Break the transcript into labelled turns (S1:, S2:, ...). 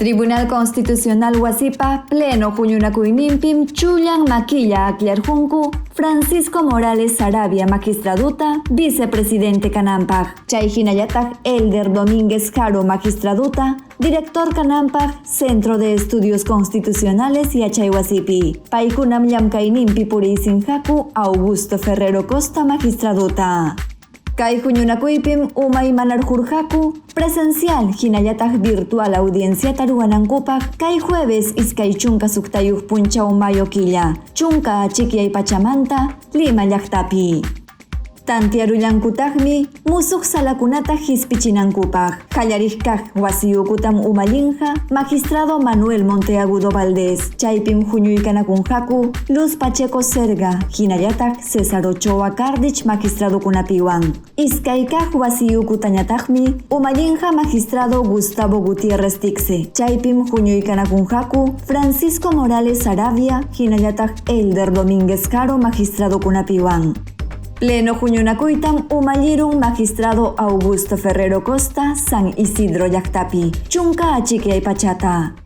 S1: Tribunal Constitucional wasipa pleno huñunakuyninpim chullan makilla akllarqunku Francisco Morales Sarabia magistraduta vicepresidente kananpaq. Chay hinallataq Elder Domínguez Jaro magistraduta director kananpaq Centro de Estudios Constitucionales yachaywasipi. Paykunam llamkayninpi puriysinqaku Augusto Ferrero Costa magistraduta. Kay huñunakuypim umaymanarqurqaku presencial hinallataq virtual audienciata ruwanankupaq kay jueves 26 punchaw mayo killa, 10 achikyay pachamanta Lima llaqtapi. Tantiarullankutaqmi musuq salakunata hispichinankupaq. Qallariq kaq wasiyukutam umallinqa magistrado Manuel Monteagudo Valdés. Chaypim huñuykanakunqaku Luz Pacheco Serga, hinallataq César Ochoa Cardich magistradukunapiwan. Iskay kaq wasiyukutañataqmi umallinqa magistrado Gustavo Gutiérrez Tixe. Chaypim huñuykanakunqaku Francisco Morales Sarabia, hinallataq Elder Domínguez Caro magistradukunapiwan. Pleno huñunakuytam umallirun magistrado Augusto Ferrero Costa San Isidro llaqtapi. 10 achikyay pachata.